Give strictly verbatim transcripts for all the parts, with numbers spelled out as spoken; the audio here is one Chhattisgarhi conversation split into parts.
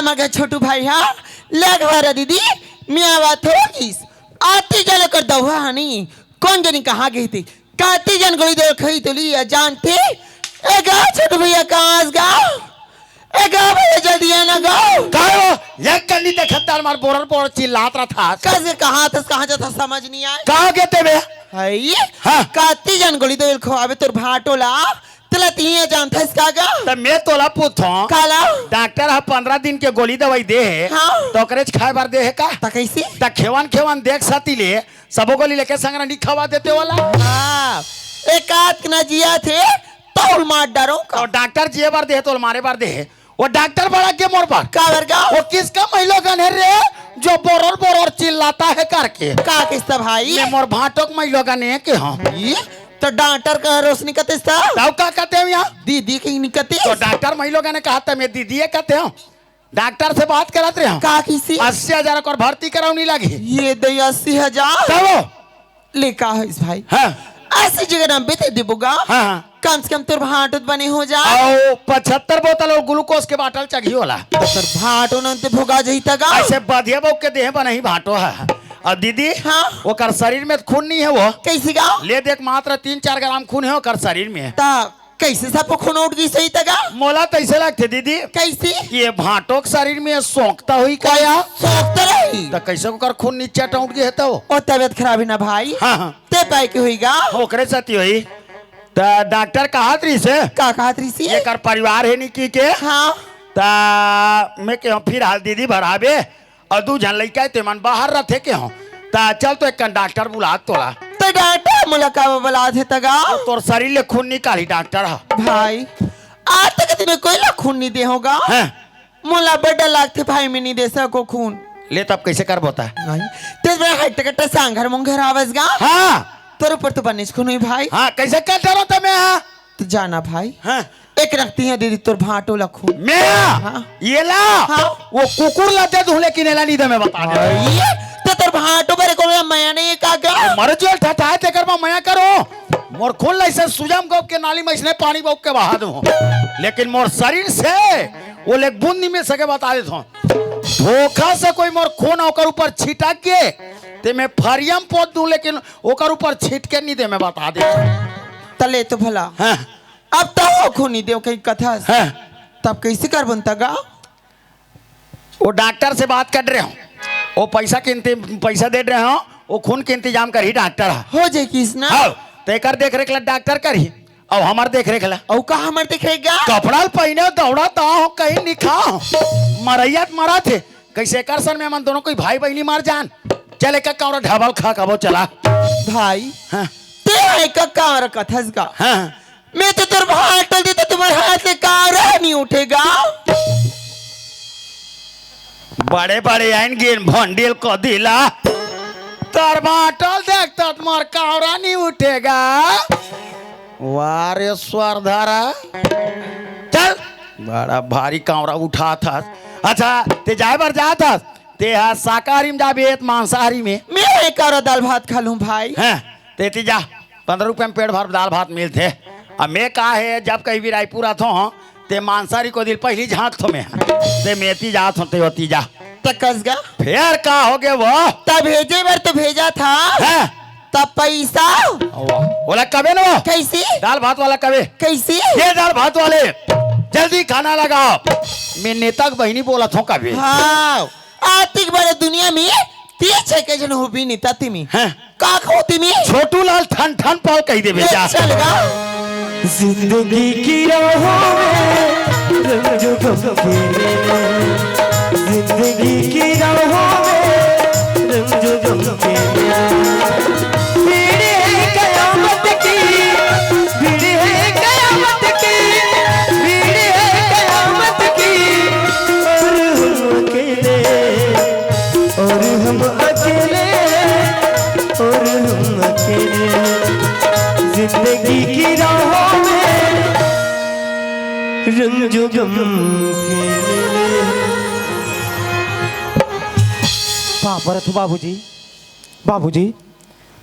मगर छोटू भाई हा, ले घरा दीदी, मैं आवत हो किस। आती जल कर दवा हनी, कोन जनी कहाँ गे थे? काती जन गोली दे खई तो लिया जानते। ए गा छोटू भैया, कहाँ गा? ए गा भैया, जल्दी आना गा। का हो? एक कन्नी देखत तार मार बोरर बोरर चिल्लात रहा था। कस कहाँ थस, कहाँ जाता, समझ नहीं आए। कहाँ गे ते बे? है ये? हाँ। काती जन गोली दे खवावे तोर भाटो ला। तला तिया जानता इसका गा? त मैं तोला पूछो। काला? डॉक्टर हा पंद्रह दिन के गोली दवाई दे हे। हाँ। त ओकरेच खाए बर दे हे का? त कैसे? त खेवन खेवन देख सती ले, सबो गोली लेके संग रंडी खवा देते वाला। हाँ। एक आध के ना जिया थे, तौल मार डारो का। और डॉक्टर जिए बर दे हे, तोल मारे बर दे हे। वो डॉक्टर बड़ा के मोर बर। का बर का? वो किसका महिलो गन है रे, जो बोरोर बोरोर चिल्लाता है करके? का किस्ता भाई? ये मोर भाटो के महिलो गन है के हम। ये तो डॉक्टर का रोशनी कतिस्ता? तब का कहते हैं यहाँ? दीदी की निकती। तो डॉक्टर महिलो गन कहा था, मैं दीदी ये कहते हो। डॉक्टर से बात करत रहे हो। का किसी? अस्सी हजार ओकर भर्ती करावनी लगी। ये दे अस्सी हजार। तब? ले का है इस भाई? हाँ। अस्सी जगह नाम बेते देबो गा। हाँ, हाँ। कम से कम तोर भांटो त बने हो जा। आओ, पचहत्तर बोतल और ग्लूकोज के बाटल चढ़ी होला। तो तोर भांटो न ते भोगा जही तगा। ऐसे बधिया बहू के देह बनही भांटो है। अब दीदी, हाँ। ओकर शरीर में खून नहीं है वो। कैसे गा? ले देख, मात्र तीन चार ग्राम खून है ओकर शरीर में। ता कैसे सबको खून उठ गई सही तगा? मोला तैसे लगते दीदी। कैसे? ये भांटो के शरीर में सोंकता हुई का या? सोंकता रही। त कैसे ओकर खून नीचे टूट गए तो? ओ तबीयत खराब है ना भाई। हाँ, हाँ। ते पाए के हुई गा? ओकरे साथी हुई। त डॉक्टर कहत रही से? का कहत रही से? एकर परिवार है नी की के? हाँ। त मैं के फिर हाल दीदी भराबे। अउ दू झन लइका हे, ते मन बाहर रथे के हों। त चल तो एक कन डॉक्टर बुलात तोला। त डॉक्टर मोला काबर बुलात हे तगा? तोर शरीर ले खून निकालही डॉक्टर ह। भाई, आज तक तें कोई ला खून नहीं दे होगा। हैं? मोला बड़ डर लागथे भाई, मैं नहीं दे सको खून। ले तब कैसे करबो त? भाई, ते बड़ा हट्टे कट्टे सांघर मुंघर आवस गा। हाँ। तोर ऊपर तो बनेच खून हुई भाई। हाँ, कैसे कर डरो त मैं, हाँ? त जाना भाई। हाँ। एक रखती है दीदी तोर भांटो ला खून। मैं? हाँ। ये ला? हाँ। वो कुकुर ला दे दूं, लेकिन एला नहीं दे, मैं बता दे। ये तो तोर भांटो पर कोनो मया नहीं है का गा? मर जो ठठाए तेकर मैं मया करो। मोर खून ला इसे सुजम गोप के नाली में इसने पानी बउक के बहा दूं। लेकिन मोर शरीर से वो ले बूंद नहीं मिल सके, बता देत हों। धोखा से कोई मोर खून ओकर ऊपर छिटक के, ते मैं फरियम पोत दूं, लेकिन ओकर ऊपर छिटके नहीं दे, मैं बता देत हों। त ले तो भला। हाँ। अब तो वो खून नहीं देव कहीं कथस। हाँ। तब कैसे कर बनता गा? वो डॉक्टर से बात कर रहे हो, वो पैसा के इंतजाम, पैसा दे रहे हो, वो खून के इंतजाम करही डॉक्टर ह। हो जाए किस ना? हाँ, तेकर देख रेख ला डॉक्टर करही, अउ हमर देख रेख ला। अउ का हमर देख रेख गा? कपड़ा ल पहिने दौड़ा ता हो, कहीं निखा हो, मरैया त मरा थे, कैसे कर सन में मन दोनों कोई भाई बहिनी मर जान। चल एक कावरा ढाबल खा खाबो चला। भाई, हाँ। ते एक कावरा कथस गा। हाँ। मैं तो तोर भांटल दे तो तुम्हारे हाथ से कावरा नहीं उठेगा। बड़े बड़े आइन गेन भंडिल को दिला। तोर भांटल देख तो तुम्हार कावरा नहीं उठेगा। वाह रे स्वर धारा। चल। बड़ा भारी कावरा उठा था। अच्छा, ते जाए बर जा था। ते हा शाकाहारी में जाबे, त मांसाहारी में। मैं एक और दाल भात खा लूं भाई। हैं, ते ती जा। पंद्रह रुपया में पेट भर दाल भात मिलथे। अब मैं का हे, जब कहीं भी रायपुर आथो, ते मांसाहारी को दिल पहली झांक थो मैं। ते मैं ती जात हो, ते होती जा। त कस गा? फेर का हो गए वो? तब भेजे बर तो भेजा था। हैं? तब पैसा? वाह। बोला कबे न वो? कैसी? दाल भात वाला कबे? कैसी? ये दाल भात वाले, जल्दी खाना लगाओ। मैं नेता के बहिनी बोलत हो कबे? हाँ। आतिक बड़े दुनिया में तीस छह के जन हो भी नहीं ताती में। हैं? का खो तिमी? छोटू लाल ठन ठन पाल कही देबे जा। चल गा। जिंदगी की राहों में रंग गम के मेले, जिंदगी की राहों में रंग गम के मेले। भीड़ है कयामत की, भीड़ है कयामत की, भीड़ है कयामत की, और हम अकेले, और हम अकेले, और हम अकेले, जिंदगी की राहों में रंजो गम के मेले। बाप रे, तू बाबूजी, बाबूजी,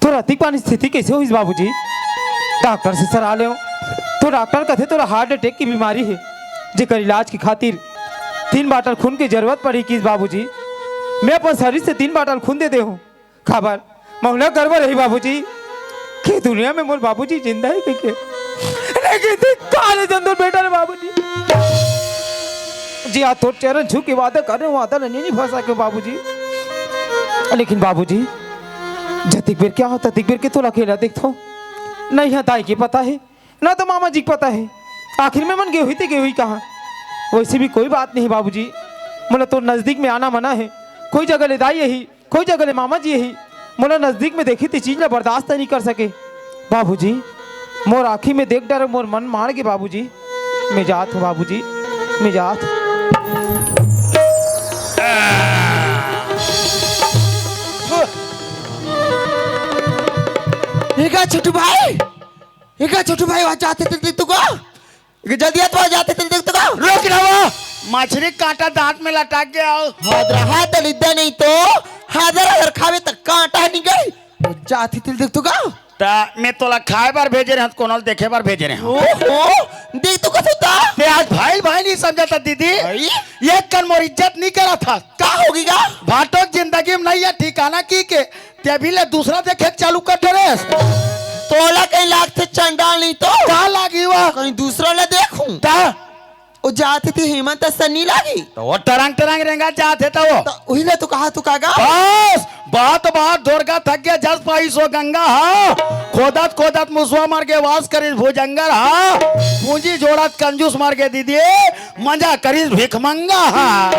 तोर अतिक पानी स्थिति कैसे होइस बाबूजी? डॉक्टर से सलाह लेव, तो डॉक्टर कथे तोला हार्ट अटैक की बीमारी हे, जेकर इलाज की खातिर तीन बाटल खून के जरूरत पड़ी किस बाबूजी, मैं अपन शरीर से तीन बाटल खून दे दे हूँ। काबर? मोला गर्व रही बाबूजी कि दुनिया में मोर बाबूजी जिंदा हे कहिके। लेकिन धिक्कार हे जंदुल बेटा रे बाबूजी। जी, आज तोर चरण छू के वादा करे हूँ, वादा नहीं, नहीं फंसा के बाबूजी। लेकिन बाबूजी, जतिक बेर क्या होता, तिक बेर के तोला अकेला देखथो। नहीं, यहाँ दाई के पता हे, ना तो मामा जी के पता हे। आखिर में मन गे हुई ते गे हुई कहाँ? वैसे भी कोई बात नहीं बाबूजी, मोला तोर नजदीक में आना मना हे। कोई जगह ले दाई यही, कोई जगह ले मामा जी यही, मोला नजदीक में देखी ते चीज ला बर्दाश्त नहीं कर सके। बाबूजी, मोर आँखी में देख डर मोर मन मार गे बाबूजी। मैं जात हूँ बाबूजी, मैं जात हूँ। ये का छोटू भाई, ये का छोटू भाई, वहाँ जाते थे तू का? ये जल्दी आ, तो आ जाते थे तू का? रुक ना वो, मछली कांटा दांत में लटक गया हो। हाथ रहा तो लिद्दा नहीं तो, हाथ रहा खावे तक कांटा नहीं गई। जाते थे तू का? ता मैं तोला खाए बर भेजे रहे हूँ, कोनो ल देखे बर भेजे रहे हूँ। ओहो, देख तो कसो ता। ते आज भाई भाई नहीं समझा था दीदी। भाई? ये कन मोर इज्जत नहीं करा था। का होगी गा? भाटो के जिंदगी में नहीं है ठिकाना की के, ते अभी ले दूसरा देखे चालू कर दे रे। तोला कहीं लागथे चंडाल नहीं तो? का लागी वा? कहीं दूसरा ले देखूं। ता? ओ जात थी हेमंत असन नी लागी। तो वो टरंग टरंग रेंगा जात हे तो वो। तो उही ले तो कहा तू कागा। बस, बात बात दोरगा थक गया, जस पाई सो गंगा हा। खोदत खोदत मुसवा मर गे, वास करिस भुजंगर हा। पूंजी जोड़त कंजूस मर गे दीदी, मजा करिस भिखमंगा हा।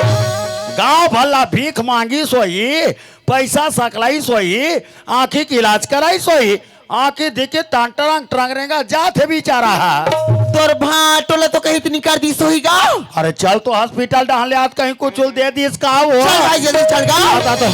गांव भला भीख मांगी सोई, पैसा सकलाई सोई, आंखी के इलाज कराई सोई, आंखी दिखे तान टरंग टरंग रेंगा जात हे बेचारा हा। तोर भांटो ला तो कहीं इतनी कर दी सोई गा। अरे चल तो हॉस्पिटल डहान ले, आज कहीं कुछ दे दीस का वो। चल भाई जल्दी चल गा। बता तो।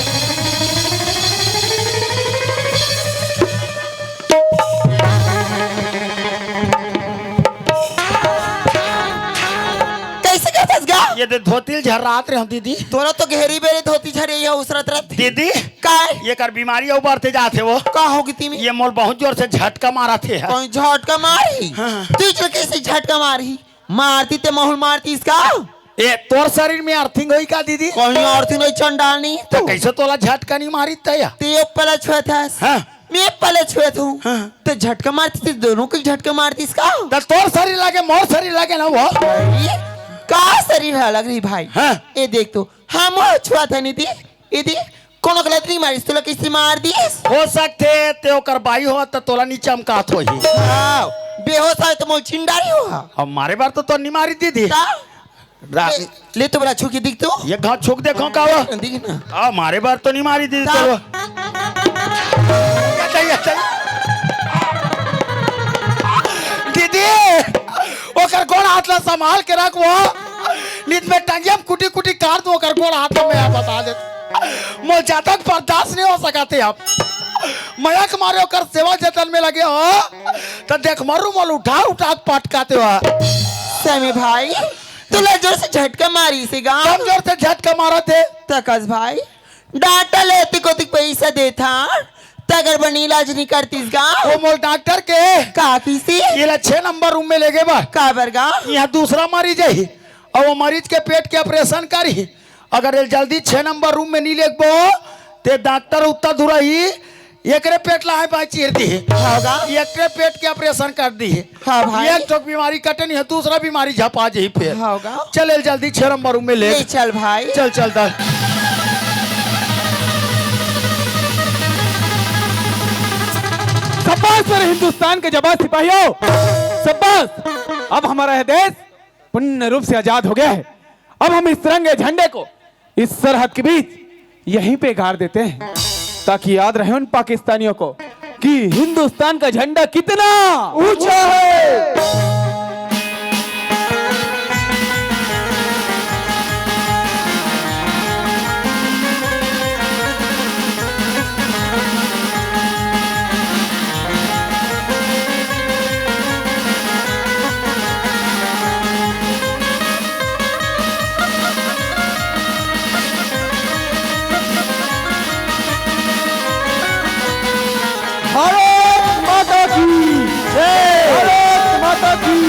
कैसे करथस गा? ये दे धोती ल झर्रात रहे हूँ दीदी। तोरा तो घेरी बेरी धोती झरे ये उसरत रत। दीदी, काय? ये कर बीमारी अउ बढ़ते जात हे वो। का होगी तिमी? ये मोल बहुत जोर से झटका मारत हे। कौन झटका मारी? हाँ। तू चल कैसे झटका मारी? मारती ते माहौल मारती इसका? ए, तोर शरीर में अर्थिंग होई का दीदी? कौन अर्थिंग होई चंडालनी? तो कैसे तोला झटका नहीं मारी तया? ते पहले छुए था। हाँ। मैं पहले छुए था। हाँ। तो झटका मारती थी, दोनों को झटका मारती इसका? तो तोर शरीर लागे, मोर शरीर लागे ना वो। अरे, का शरीर अलग रही भाई? हाँ। ये देख तो, हम छुआ था नहीं थी। इदी कोनो गलत नहीं मारिस, तोला किसी मार दिस? हो सकथे ते ओकर बाई हो त तोला नी चमकात होही। हाँ, बेहोश आए तो मोल चिंडारी हो। अब मारे बार तो तो नी मारी दीदी। का? रा- ले, ले तो बड़ा छुकी दिख तो। ये घाव छुक देखो का वो? दिख ना। आ, मारे बार तो नी मारी दीदी का? तो। ये चाहिए, ये चाहिए। दीदी, ओकर गोड़ हाथ ला संभाल के रख वो। नित में टंगिया में कुटी कुटी काट दू, ओकर गोड़ हाथ में आप बता दे। मोर जातक बर्दाश्त नहीं हो सका थे अब। मया के मारे ओकर सेवा जतन में लगे हो, तो देख मरू मोल उठा उठा के पटकाते हो। सैमी भाई, तोला जोर से झटका मारी से गा। कम जोर से झटका मारा थे। तकस भाई, डॉक्टर ले एतिक ओतिक पैसा देथा, तगर बनी इलाज नहीं करतीस गा। वो मोल डॉक्टर के का किसी? ये ला छह नंबर रूम में ले गए बा। का बर गा? यहाँ दूसरा मरीज है, और वो मरीज के पेट के ऑपरेशन करी। अगर ये जल्दी छह नंबर रूम में नहीं लेगबो, ते डॉक्टर उत्ता दूरा ही एकरे पेट ला है बाई चीर दी। हाँ गा। एकरे पेट के ऑपरेशन कर दी। हाँ भाई। एक ठोक बीमारी कटे नहीं है, दूसरा बीमारी झपा जाही फिर। हाँ गा। चल, ले जल्दी छह नंबर रूम में ले। ले चल भाई। चल, चल, दल। शाबाश मेरे हिंदुस्तान के जाबाज सिपाहियों, शाबाश। अब हमारा यह देश पूर्ण रूप से आजाद हो गया है। अब हम इस तिरंगे झंडे को इस सरहद के बीच यहीं पे गाड़ देते हैं, ताकि याद रहे उन पाकिस्तानियों को कि हिंदुस्तान का झंडा कितना ऊंचा है। भारत माता की जय। भारत माता की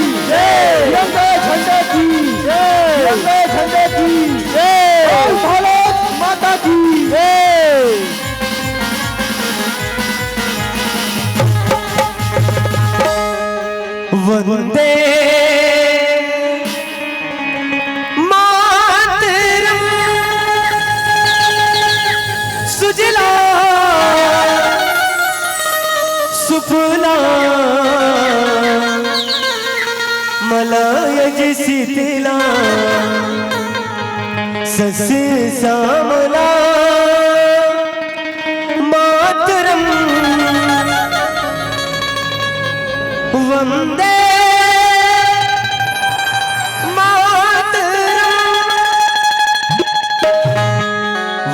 लायज शीतला सस सामला मातरम वंदे मातरम।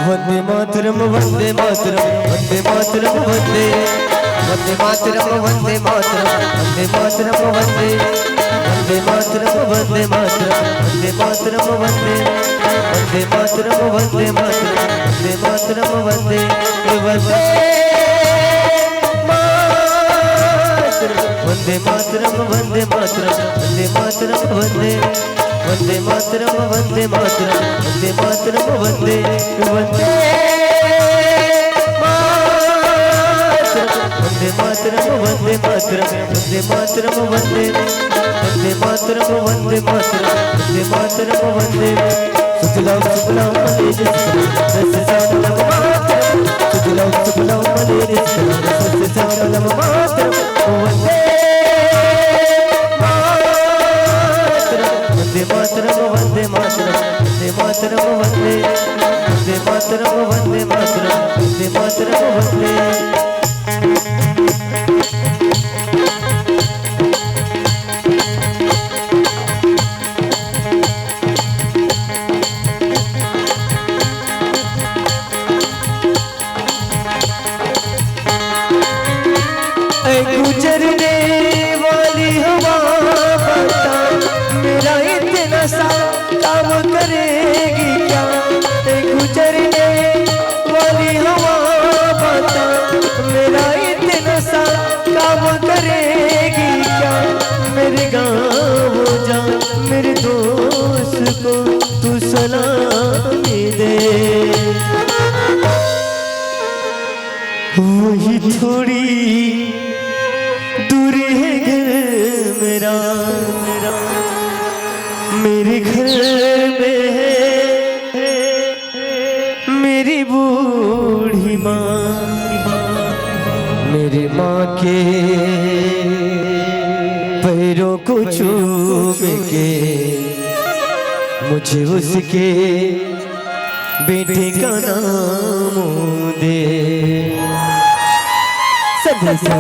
वंदे मातरम, वंदे मातरम, वंदे मातरम, वंदे। वंदे मातरम, वंदे मातरम, वंदे मातरम, वंदे। वंदे मातरम, वंदे मातरम, वंदे मातरम, वंदे। वंदे मातरम, वंदे मातरम, वंदे मातरम, वंदे। वंदे मातरम, वंदे मातरम, वंदे मातरम, वंदे मातरम, वंदे। वंदे मातरम, वंदे मातरम, वंदे मातरम, वंदे, वंदे मातरम, वंदे मातरम, वंदे मातरम, वंदे। वंदे मातरम, वंदे मातरम, वंदे मातरम, वंदे। सुजलाम सुफलाम मलेर सुफलाम रस सागरम मातरम। सुजलाम सुफलाम मलेर सुफलाम रस सागरम मातरम। वंदे मातरम, वंदे मातरम, वंदे मातरम, वंदे मातरम, वंदे। वंदे मातरम, वंदे मातरम, वंदे मातरम, वंदे। ऐ गुजरने वाली हवा, बता मेरा इतना सा काम करेगी क्या? ऐ गुजरने वाली हवा, बता मेरा इतना सा काम करेगी क्या? मेरे गाँव जा, मेरे दोस्त को तू सलामी दे। वही थोड़ी दूर है घर मेरा, मेरे घर में है मेरी बूढ़ी माँ। मेरी माँ के पैरों को चूम के मुझे उसके बेटे का नाम दे। संदेशे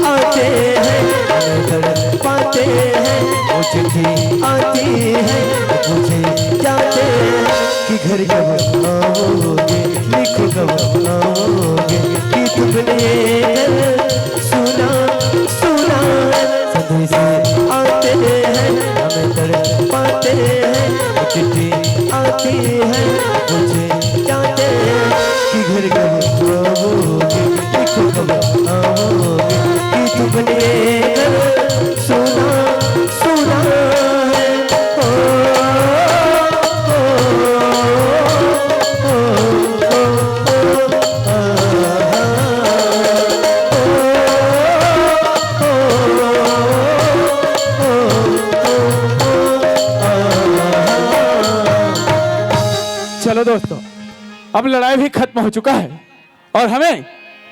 आते हैं, हमें तड़पाते हैं, वो चिट्ठी आती है, पूछे जाते हैं कि घर कब आओगे, लिखो कब आओगे, कि तुमने ये घर सुना, सुना। संदेशे आते हैं, हमें तड़पाते हैं, चिट्ठी आती है, पूछे जाते हैं कि घर कब आओगे, देखो कब आओगे, कि तुमने घर सुना, सुना है। ओ, ओ, ओ, ओ, ओ, आ, आ, ओ, ओ, ओ, चलो दोस्तों, अब लड़ाई भी खत्म हो चुका है और हमें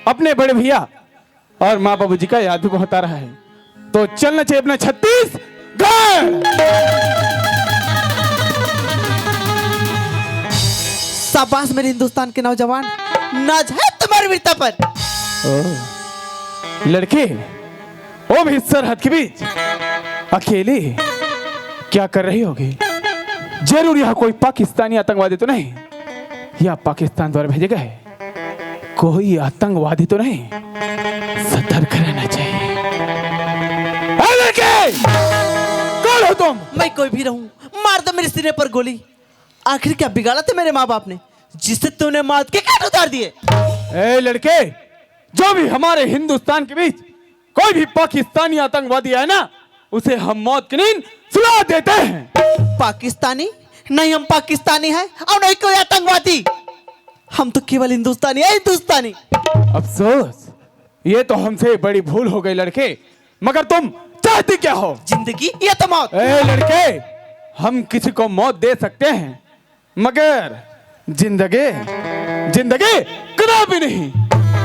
अपने बड़े भैया और माँ बाबूजी का याद भी बहुत आ रहा है, तो चलना चाहिए अपना छत्तीसगढ़। शाबाश मेरे हिंदुस्तान के नौजवान, नाज है तुम्हारी वीरता पर। ओ, लड़के, वो भी सरहद के बीच अकेले क्या कर रही होगी? जरूर यहाँ कोई पाकिस्तानी आतंकवादी तो नहीं, या पाकिस्तान द्वारा भेजे गए कोई आतंकवादी तो नहीं? सतर्क रहना चाहिए। ए लड़के, कौन हो तुम? मैं कोई भी रहूं, मार दो मेरे सीने पर गोली। आखिर क्या बिगाड़ा था मेरे माँ बाप ने, जिससे तूने मौत के घाट उतार दिए? ए लड़के, जो भी हमारे हिंदुस्तान के बीच कोई भी पाकिस्तानी आतंकवादी आए ना, उसे हम मौत की नींद सुला देते हैं। पाकिस्तानी? नहीं, हम पाकिस्तानी हैं और नहीं कोई आतंकवादी। हम तो केवल हिंदुस्तानी है, हिंदुस्तानी। अफसोस, ये तो हमसे बड़ी भूल हो गई लड़के, मगर तुम चाहती क्या हो? जिंदगी या तो मौत? ए लड़के, हम किसी को मौत दे सकते हैं, मगर जिंदगी, जिंदगी कदापि नहीं।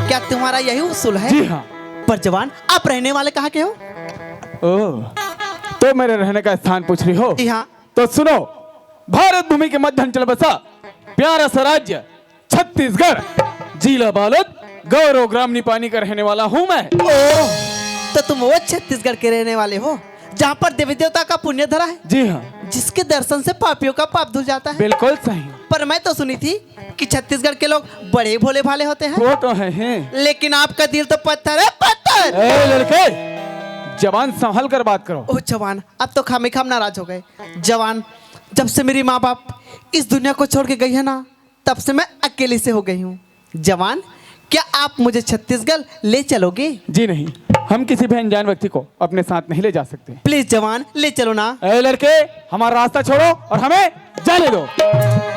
क्या तुम्हारा यही उसूल है? जी हाँ। पर जवान, आप रहने वाले कहाँ के हो? ओ, तो मेरे रहने का स्थान पूछ रही हो? जी हाँ। तो सुनो, भारत भूमि के मध्यांचल बसा प्यारा सा राज्य छत्तीसगढ़, जिला बालोद, गौरव ग्राम निपानी का रहने वाला हूँ मैं। ओह, तो तुम वो छत्तीसगढ़ के रहने वाले हो, जहाँ पर देवी देवता का पुण्य धरा है, जी हाँ। जिसके दर्शन से पापियों का पाप धुल जाता है। बिल्कुल सही। पर मैं तो सुनी थी कि छत्तीसगढ़ के लोग बड़े भोले भाले होते हैं। वो तो है ही। लेकिन आपका दिल तो पत्थर है, पत्थर। ए लड़के, जबान संभल कर बात करो। ओ जवान, अब तो खामे खाम नाराज हो गए। जवान, जब से मेरी माँ बाप इस दुनिया को छोड़ के गई है ना, तब से मैं अकेली से हो गई हूँ। जवान, क्या आप मुझे छत्तीसगढ़ ले चलोगे? जी नहीं, हम किसी भी अनजान व्यक्ति को अपने साथ नहीं ले जा सकते। प्लीज जवान, ले चलो ना। ए लड़के, हमारा रास्ता छोड़ो और हमें जाने दो।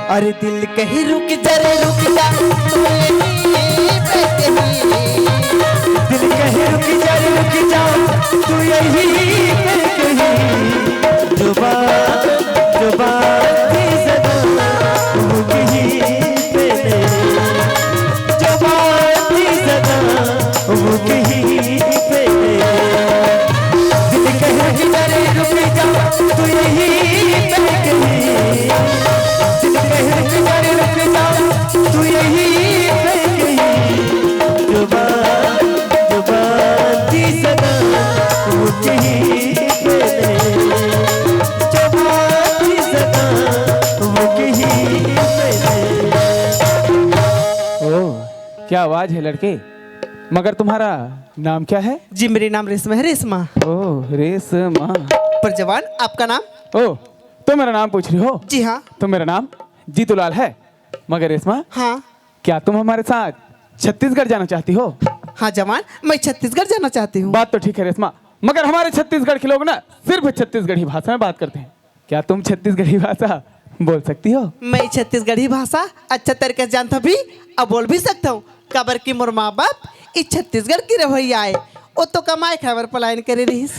अरे दिल कहीं रुक जा रे, रुक जा, तू यहीं पे कहीं। दिल कहीं रुक जा रे, रुक जा, तू यहीं पे कहीं। जुबान, जुबान की जगह, वो कहीं पे नहीं। जुबान की जगह, वो कहीं पे नहीं। दिल कह रही, अरे रुक जा, तू यहीं पे कहीं। दिल कह रही, अरे रुक जा, तू यहीं पे कहीं। जुबान, जुबान की सदा, वो कहीं पे नहीं। जुबान की सदा, वो कहीं पे नहीं। ओह, क्या आवाज है लड़के। मगर तुम्हारा नाम क्या है? जी, मेरा नाम रेशमा है, रेशमा। ओह, रेशमा। पर जवान, आपका नाम? ओह, तो मेरा नाम पूछ रही हो? जी हाँ। तो मेरा नाम जीतूलाल है। मगर रेशमा, हाँ। क्या तुम हमारे साथ छत्तीसगढ़ जाना चाहती हो? हाँ जवान, मैं छत्तीसगढ़ जाना चाहती हूँ। बात तो ठीक है रेशमा, मगर हमारे छत्तीसगढ़ के लोग ना सिर्फ छत्तीसगढ़ी भाषा में बात करते हैं। क्या तुम छत्तीसगढ़ी भाषा बोल सकती हो? मैं छत्तीसगढ़ी भाषा अच्छा तरीके से जानता भी और बोल भी सकता हूँ, काबर कि मोर माँ बाप इस छत्तीसगढ़ की रहवैया आए, वो तो कमाए खाए बर पलायन करे रहिस।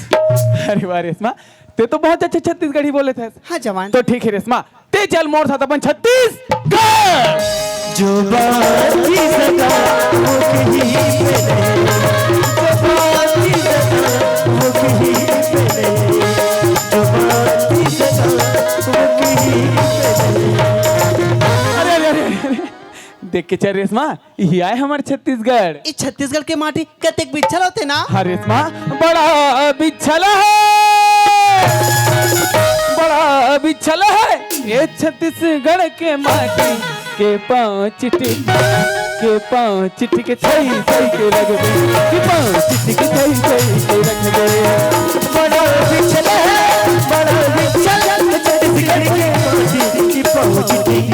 अरे वाह रेशमा, ते तो बहुत अच्छा छत्तीसगढ़ी बोले थे। हाँ जवान। तो ठीक है रेशमा, ते चल मोर साथ अपन छत्तीसगढ़। जो बात की सदा वो कहीं पे नहीं, जो बात की सदा वो कहीं पे नहीं, जो बात की सदा वो कहीं पे नहीं। अरे, अरे, अरे, अरे, देख के चल रेशमा, यही आए हमारे छत्तीसगढ़। इस छत्तीसगढ़ के माटी कतेक बिछल होथे ना? हाँ रेशमा, बड़ा बिछल है, बड़ा बिछल है ये छत्तीसगढ़ के माटी। के पाँव चिटिक, के पाँव चिटिक, थई थई के रख दे, के पाँव चिटिक, थई थई के रख दे। बड़ा बिछल है, बड़ा बिछल है छत्तीसगढ़ के माटी। के पाँव चिटिक,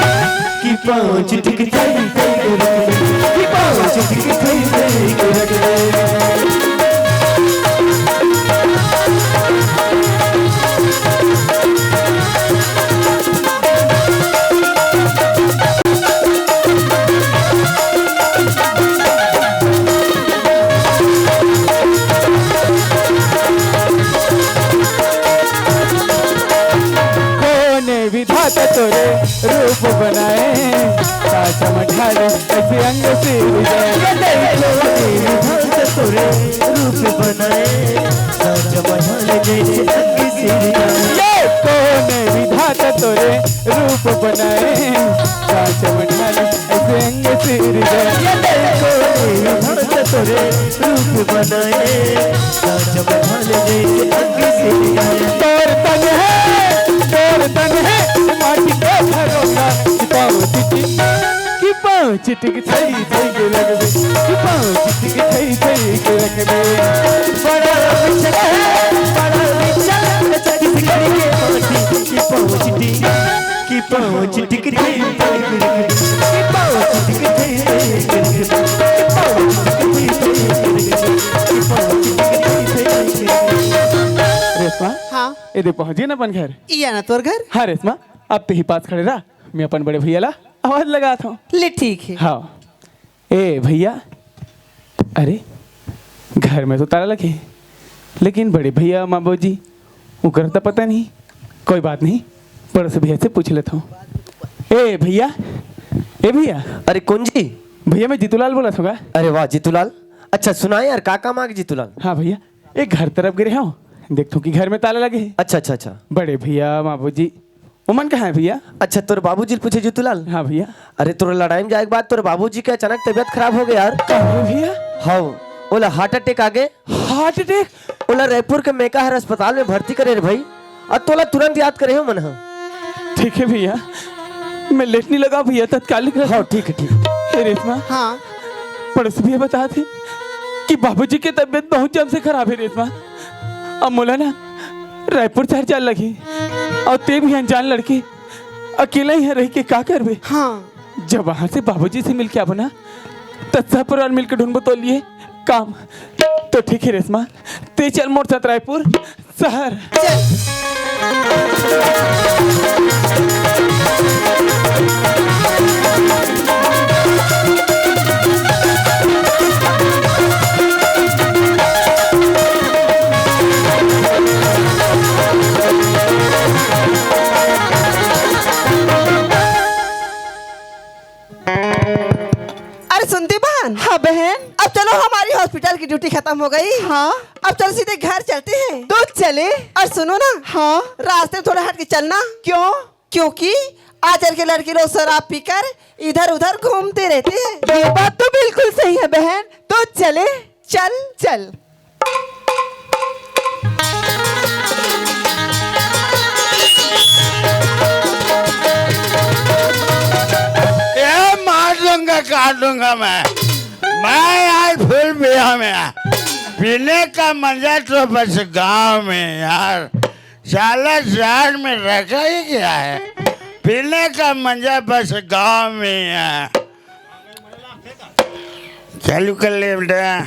के पाँव चिटिक, थई थई के रख दे, के पाँव चिटिक, थई थई के रख दे। कोने विधाता तोरे रूप बनाए, साचा मठाले ऐसे अंग सिरजाए। कोने विधाता तोरे रूप बनाए, साचा मठाले जैसे अंग सिरजाए। ये कोने विधाता तोरे रूप बनाए, साचा मठाले ऐसे अंग सिरजाए। ये कोने विधाता तोरे रूप बनाए, साचा मठाले जैसे अंग सिरजाए। तोर तन है, तोर तन है, माटी के घरों का पाँव चिटिक, कि पाँव चिटिक थई थई के रख दे, कि पाँव चिटिक थई थई के रख दे। बड़ा बिछल है, बड़ा बिछल है छत्तीसगढ़ के माटी, कि पाँव चिटिक, कि पाँव चिटिक थई थई के रख दे, कि पाँव चिटिक थई थई के रख दे, कि पाँव चिटिक थई थई के रख दे, कि पाँव चिटिक थई थई के रख दे। रेशमा, हाँ। ये दे पहुंच गे ना अपन घर। इया ना तोर घर? हाँ रेशमा, अब ते ही पास खड़े रह, मैं अपन बड़े भैया ला आवाज लगात हूँ। ले ठीक है। हाँ। ए भैया, अरे घर में तो ताला लगे, लेकिन बड़े भैया माँ बाबूजी उकर तो पता नहीं। कोई बात नहीं, पड़ोसी भैया से पूछ लेता हूँ। ए भैया, ए भैया। अरे कौन जी? भैया मैं जीतूलाल बोलत हूँ। अरे वाह जीतूलाल, अच्छा सुनाए यार, का काम आगे जीतूलाल? हाँ भैया, एक घर तरफ गिरे हूँ, देखथों कि घर में ताला लगे हे। अच्छा, अच्छा, अच्छा। बड़े भैया, बाबूजी, ओमन कहाँ हे भैया? अच्छा, तोर बाबूजी ल पूछे जीतू लाल? हाँ भैया। अरे, तोर लड़ाई में जाए के बाद तोर बाबूजी के अचानक तबीयत खराब हो गे यार। का हो गे भैया? हाँ, ओला heart attack आ गे। Heart attack? ओला रायपुर के मेकाहारा अस्पताल में भर्ती करे रे भाई। अउ तोला तुरंत याद करे हे ओमन ह। ठीक हे भैया, मैं लेट नइ लगावंव भैया, तत्काल निकल। हाँ, ठीक हे, ठीक हे। हे रेशमा, हाँ। पड़ोसी भैया बतात हे कि बाबूजी के तबीयत बहुत जम से खराब हे रेशमा। अब मोला ना रायपुर शहर जाए लगही, अउ तें भी अनजान लड़की अकेला इहाँ रहि के का करबे? हाँ। जब वहाँ से बाबूजी से मिल के आबो ना, त सब परिवार मिल के ढूंढबो तोर लिए काम। तो ठीक हे रेशमा, तें चल मोर साथ रायपुर शहर। चल। अरे सुनती बहन। हाँ बहन। अब चलो, हमारी हॉस्पिटल की ड्यूटी खत्म हो गई। हाँ। अब चलो सीधे घर चलते हैं। तो चले। और सुनो ना। हाँ। रास्ते में थोड़ा हट के चलना। क्यों? क्योंकि आजकल के लड़के लोग शराब पीकर इधर उधर घूमते रहते हैं। ये बात तो बिल्कुल सही है बहन। तो चले। चल। चल। ए, मार दूंगा, काट दूंगा मैं। मैं यार फुल पिया में। पीने का मजा तो बस गांव में यार। साला शहर में रखा ही क्या है? पीने का मजा बस गांव में है। चालू कर ले बेटा।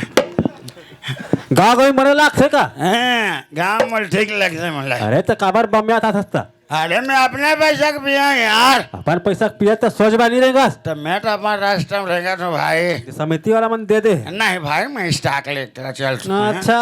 गाँव गई मरे लागथे का? हाँ, गाँव में ठीक लगथे मोला। अरे तो काबर बम्यात हस त? अरे मैं अपने पैसा के पिया यार। अपन पैसा के पिया त सोच बा नहीं रहेगा। तो मैं तो अपन रास्ता में रहेगा तो भाई। समिति वाला मन दे दे। नहीं भाई, मैं स्टॉक लेकर चल चुका हूँ। अच्छा।